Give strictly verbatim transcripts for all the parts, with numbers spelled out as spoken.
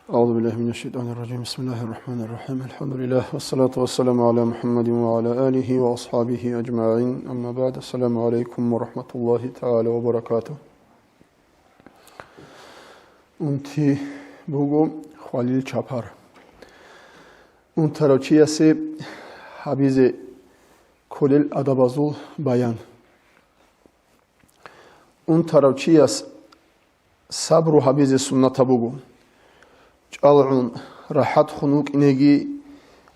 أعوذ بالله من الشيطان الرجيم. بسم الله الرحمن الرحيم. الحمد لله، والصلاة والسلام على محمد وعلى آله وأصحابه أجمعين. أما بعد. السلام عليكم ورحمة الله تعالى وبركاته. Унти буго хвалил чапар. Унтарав чиясе гьабизе кколел адабазул баян. Унтарав чияс сабру гьабизе суннатаб буго. ЧӀалгӀун, рахӀатхун вукӀинеги,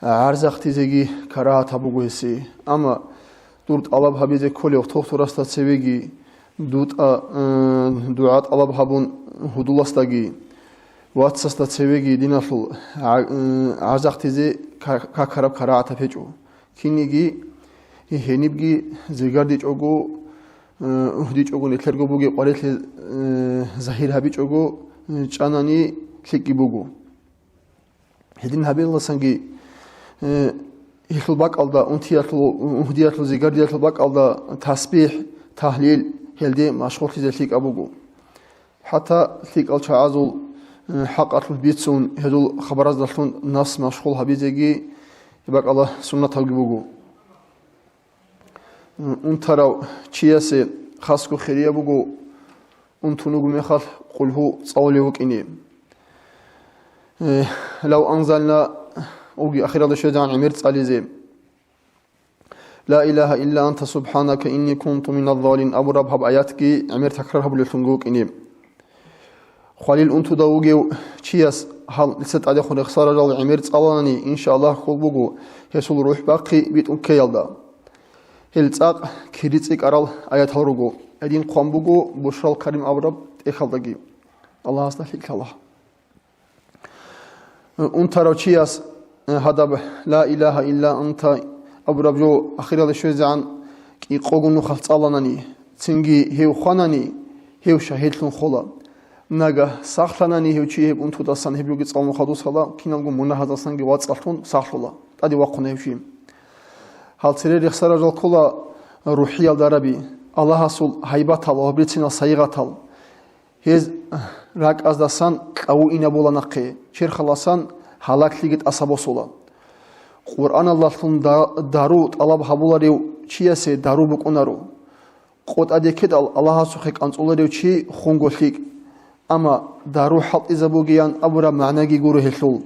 гӀарзахъдизеги карагьатаб буго гьесие. Амма дур тӀалаб гьабизе кколев тохтурасда цевеги, дутӀа, э, дугӀа тӀалаб гьабун гьудуласдаги, вацасда цевеги диналъул гӀа-, э, гӀарзахъдизе ка-, какараб карагьатаб гьечӀо. Кинниги гьенибги зигардичӀого, э, угьдичӀого, нилъерго бугеб къварилъи, э, загьир гьабичӀого, э, чӀанани лъикӀги буго. Гьедин гьабилаласанги, э, гьелъул бакӀалда, унтиялъул, угьдиялъул, зигардиялъул бакӀалда тасбихӀ, тагьлил, гьелде машгъуллъизе лъикӀаб буго. ХӀатта лъикӀал чагӀазул, э, хӀакъалъулъ бицун, гьезул хабараздалъун нафс машгъул гьабизеги бакӀала суннатабги буго. Унтарав чиясе хасго хирияб буго унтун вугеб мехалъ къулгьу цӀалулев вукӀине. Э, «Лав анзална», уги ахиралда щвезегӀан гӀемер цӀализе. «Ла илагьа илла анта субхӀанака инни кунту миназ-залимин» абураб гьаб аятги гӀемер такрар гьабулевлъунги вукӀине. Хвалил унтуда вугев чияс гьал дица тӀадехун рехсарарал гӀемер цӀаланани, иншааллагь, хьул буго, гьесул рухӀ бахъи битӀун ккеялда. Гьел цӀакъ кири цӀикӀкӀарал аятал руго. Гьедин хъван буго Бушрал Карим абураб тӀехьалдаги. Аллагьасда лъикӀлъала. Унтарав чияс, э, гьадаб «Ла илагьа илла анта» абураб жо ахиралде щвезегӀан кӀикъого нухалъ цӀаланани, цинги гьев хванани, гьев шагьидлъун хола. Нагагь сахлъанани гьев чи гьеб унтудасан, гьеб жоги цӀалун хадусала, киналго мунагьаздасанги вацӀцӀалъун сахлъула, тӀаде вахъуна гьев чи. Гьал цере рехсарарал ккола рухӀиял дараби, Аллагьасул гьайбатал ва гьаб рицинал сайигъатал. Гьез ракӀаздасан кьаву инабула нахъе, черхаласан гьалаглъиги тӀаса босула. Къуръаналдалъун да-, дару тӀалаб гьабуларев чиясе дару букӀунаро. Къо тӀаде ккедал Аллагьасухъе кӀанцӀуларев чи хунго лъикӀ. Амма дару хӀалтӀизабугеян абураб магӀнаги гуро гьелъул.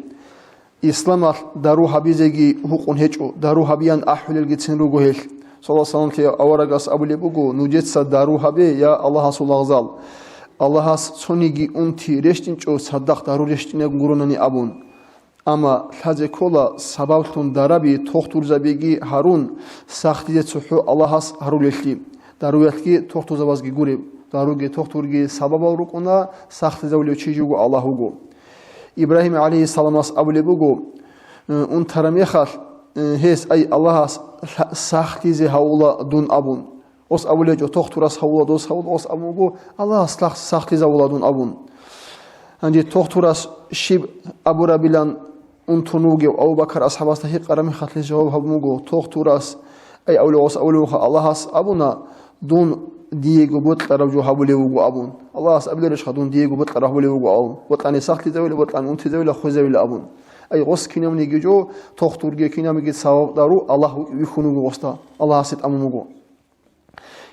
Исламалъ дару гьабизеги гьукъун гьечӀо, дару гьабиян ахӀулелгицин руго гьелъ. Саллаллагьу гӀалайгьи ва салламлъи аварагас абулеб буго: «Нужеца дару гьабе, я Аллагьасул лагъзал. Аллагьас цониги унти рещтӀинчӀо цадахъ дару рещтӀинегун гуронани», – абун. Амма лъазе ккола сабаблъун дараби тохтурзабиги гьарун, сахлъизе цохӀо Аллагьас гьарулеллъи, даруялъги тохтузабазги гуреб, даруги тохтурги сабабал рукӀуна, сахлъизавулев чи жуго Аллагь вуго. Ибрагьим гӀалайгьиссаламас абулеб буго, э, унтараб мехалъ, э, гьес: «Ай Аллагьас, лъа-, сахлъизе гьавула дун», – абун. Ос абулечӀо: «Тохтурас гьавула, дос гьавула», ос абун буго: «Аллагьас сах-, сахлъизавула дун», – абун. Гьанже тохтурас щиб абурабилан унтун вугев Абу Бакар асхӀабасда гьикъараб мехалъ гьес жаваб гьабун буго: «Тохтурас, ай авлугъас авлугъа Аллагьас абуна, дун диего бокьараб жо гьабулев вуго», – абун. «Аллагьас абиларищха, дун диего бокьараб гьабулев вуго», – абун. «Бокьани сахлъизавила, бокьани унтизавила, хвезавила», – абун. Ай гъос кинавниги жо, тохтурги кинабниги сабаб дару Аллагь вихьун вуго гъосда, Аллагьасе тӀамун вуго.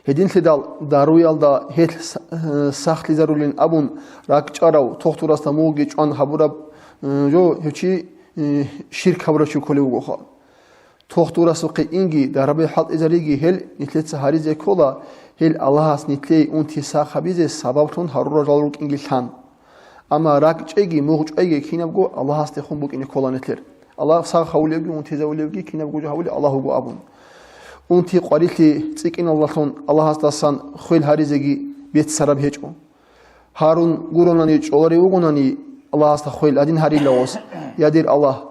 Гьединлъидал даруялда гьелъ с-, э, сахлъизарулин абун ракӀчӀарав тохтурасда мугъги чӀван гьабураб, э, жо гьев чи, э, ширк гьабурав чи кколев вугоха. Тохтурасухъе инги, дараби хӀалтӀизариги гьел нилъеца гьаризе ккола, гьел Аллагьас нилъее унти сах гьабизе сабаблъун гьарурал жал рукӀинги лъан. Амма ракӀчӀейги мугъчӀвайги кинабго Аллагьасдехун букӀине ккола нилъер. Аллагь сах гьавулевги унтизавулевги кинабго жо гьавулев Аллагь вуго абун. Унти къварилъи цӀикӀкӀиналдалъун Аллагьасдасан хвел гьаризеги беццараб гьечӀо. Гьарун гуронани чӀоларев вугонани Аллагьасда хвел гьадин гьарила гъос: «Я дир Аллагь,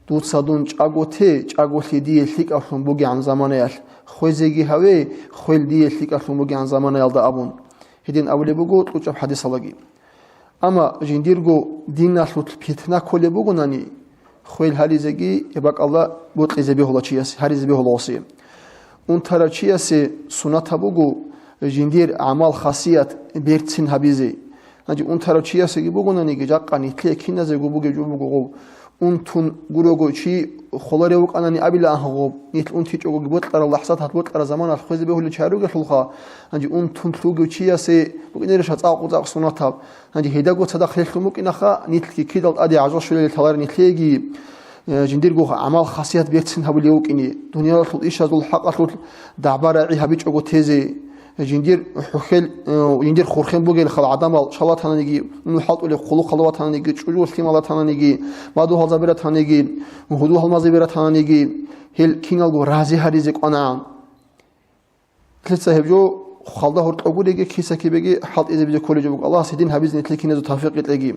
дуца дун чӀаго те, чӀаголъи дие лъикӀавлъун бугегӀан заманаялъ, хвезеги гьаве, хвел дие лъикӀавлъун бугегӀан заманаялда», – абун. Гьедин абулеб буго кьучӀаб хӀадисалаги. Амма жиндирго диналъулъ питна кколеб бугонани, хвел гьаризеги гьеб бакӀалда бокьизе бегьула чияс, гьаризе бегьула гъосие. Унтарав чиясе сунатаб буго жиндир гӀамал-хасият берцин гьабизе, Гьанже унтарав чиясеги бугонаниги, жакъа нилъее киназего бугеб жо буго гъоб. Унтун гурого чи холарев вукӀанани абила анхъ гъоб, нилъ унтичӀогоги бокьарал лахӀзат, гьат бокьарал заманалъ хвезе бегьулел чи гьаругелъулха. Гьанже унтун лъугев чиясе букӀинарищ цӀакъ-цӀакъ сунатаб? Гьанже гьедаго цадахъ релълъун букӀинаха, нилъги кидал тӀаде гӀажал щвелел лъаларин нилъееги, э, жиндирго гӀамал-хасият берцин гьабулев вукӀине, дуниялалъул ишазул хӀакъалъулъ дагӀба-рагӀи гьабичӀого тезе, жиндир хӀухьел, э, жиндир хурхен бугел хал гӀадамал шалатананиги, мунул хӀалтӀулеб хъулухъалда ватананиги, чӀужу лъималатананиги, мадугьалзабиратананиги, гьудул-гьалмазабиратананиги, гьел киналго рази гьаризе кӀванагӀан. Лъица гьеб жо халда гьоркьоб гуреги, киса-кибеги хӀалтӀизабизе кколеб жо буго. Аллагьас гьедин гьабизе нилъее киназул тавфикъ кьеги.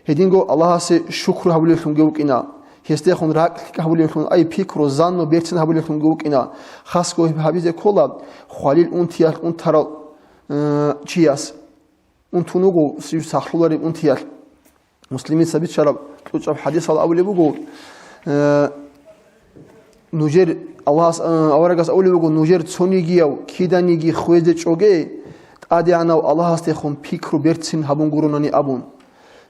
Гьединго Аллагьасе шукру гьабулевлъунги вукӀина. Гьесдехун ракӀ лъикӀ гьабулевлъун, ай пикру, занну берцин гьабулевлъунги вукӀина. Хасго гьеб гьабизе ккола хвалил унтиялъ унтарал, э, чияс. Унтун вуго сив сахлъулареб унтиялъ. Муслимица бичараб кьучӀаб хӀадисалда абулеб буго, э, нужер, Аллагьас, э, аварагас абулеб буго, нужер цонигияв киданиги хвезе чӀоге, ТӀадегӀанав Аллагьасдехун пикру берцин гьабун гуронани абун.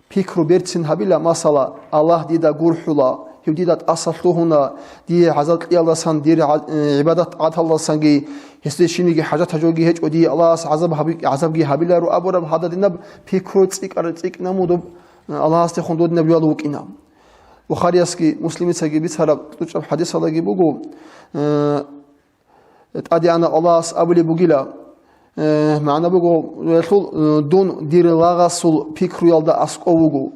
Пикру берцин гьабила, масала, Аллагь дида гурхӀула, гьев дида тӀаса лъугьуна, дие гӀазаб кьиялдасан, дир гӀа-, э, гӀибадат-тӀагӀаталдасанги, гьесде щибниги хӀажат гьабиги гьечӀо, дие Аллагьас гӀазаб гьаби-, гӀазабги гьабиларо абураб гьададинаб пикру цӀикӀкӀар-, цӀикӀкӀинаб мун доб, э, Аллагьасдехун додинаб жоялда вукӀина. Бухариясги Муслимицаги бицараб кьучӀаб хӀадисалдаги буго, э, ТӀадегӀанав Аллагьас абулеб бугила, э, магӀна буго, гьелъул, э, дун дир лагъасул пикруялда аскӀов вуго.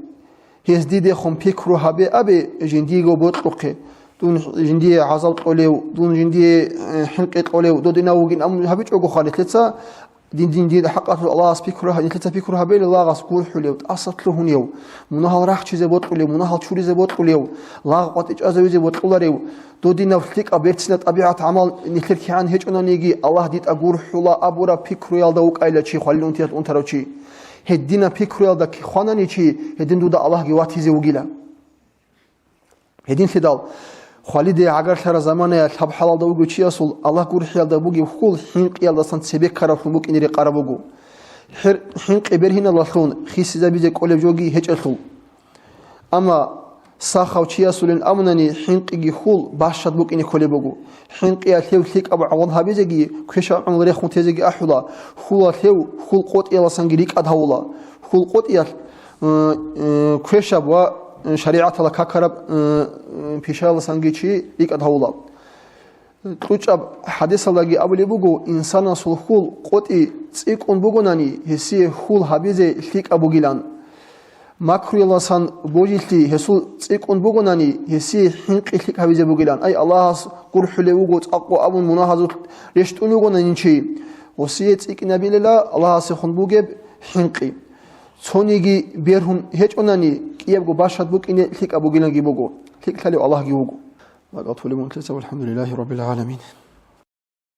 Гьез дидехун пикру гьабе абе, жиндиего бокьухъе. Дун жиндие гӀазаб кьолев, дун жиндие, э, хӀинкъи кьолев додинав вугин абун гьабичӀого хал нилъеца, дин, дин, дин, хӀакъалъулъ Аллагьас пикру гьа-, нилъеца пикру гьабейли лагъас гурхӀулев, тӀаса лъугьунев, мунагьал рахчизе бокьулев, мунагьал чуризе бокьулев, лагъ къватӀичӀазавизе бокьуларев, додинав лъикӀаб берцинаб тӀабигӀат-гӀамал нилъер кигӀан гьечӀонаниги, Аллагь дида гурхӀула абураб пикруялда вукӀайила чи, хвалил унтиялъ унтарав чи. Гьединаб пикруялда хванани чи, гьедин дуда Аллагьги ватизе вугила. Гьединлъидал, хвалиде гӀагарлъараб заманаялъ гьаб хӀалалда вугев чиясул Аллагь гурхӀиялда бугеб хьул хӀинкъиялдасан цебе ккараблъун букӀине рекъараб буго. ХӀир-, хӀинкъи бергьиналдалъун хисизабизе кӀолеб жоги гьечӀелъул. Амма сахав чиясулин абунани, хӀинкъиги хьул бащад букӀине кколеб буго. ХӀинкъиялъ гьев лъикӀаб гӀамал гьабизеги, квешаб гӀамал рехун тезеги ахӀула, хьулалъ гьев хьул къотӀиялдасанги рикӀкӀад гьавула. Хьул къотӀиялъ, э, э, квешаб ва, э, шаригӀаталда какараб, э, э, пишаялдасанги чи рикӀкӀад гьавула. КьучӀаб хӀадисалдаги абулеб буго, инсанасул хьул къотӀи цӀикӀкӀун бугонани, гьесие хьул гьабизе лъикӀаб бугилан. Макруялдасан божилъи гьесул цӀикӀкӀун бугонани, гьесие хӀинкъи лъикӀ гьабизе бугилан. Ай, Аллагьас гурхӀулев вуго цӀакъго абун мунагьазулъ рещтӀун вугонани чи, гьесие цӀикӀкӀинабилила Аллагьасехун бугеб хӀинкъи. Цониги бергьун гьечӀонани, кӀиябго бащад букӀине лъикӀаб бугиланги буго. ЛъикӀлъалев Аллагьги вуго. Бакъатулеб унтлица, валхӀамдулиллагьи раббил гӀаламин.